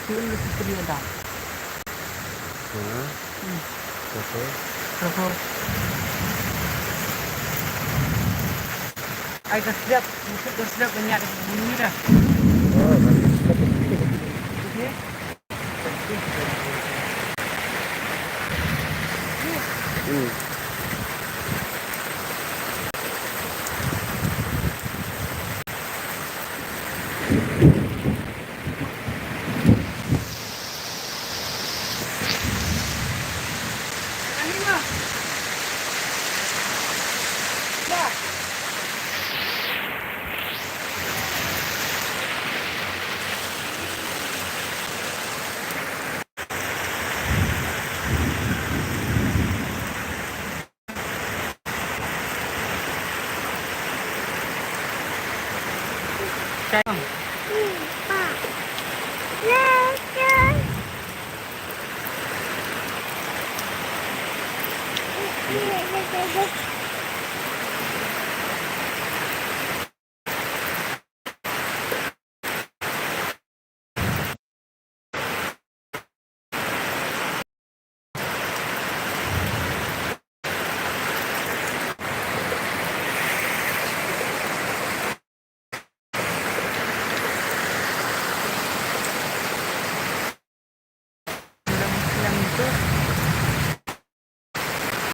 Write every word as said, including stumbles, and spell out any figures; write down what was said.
Tun lu sipri ada. Mana? Hmm. Satu. Terus. Ai ka sedap, ka sedap banyak bunyi dah. Oh, bagus. Okey. Hmm.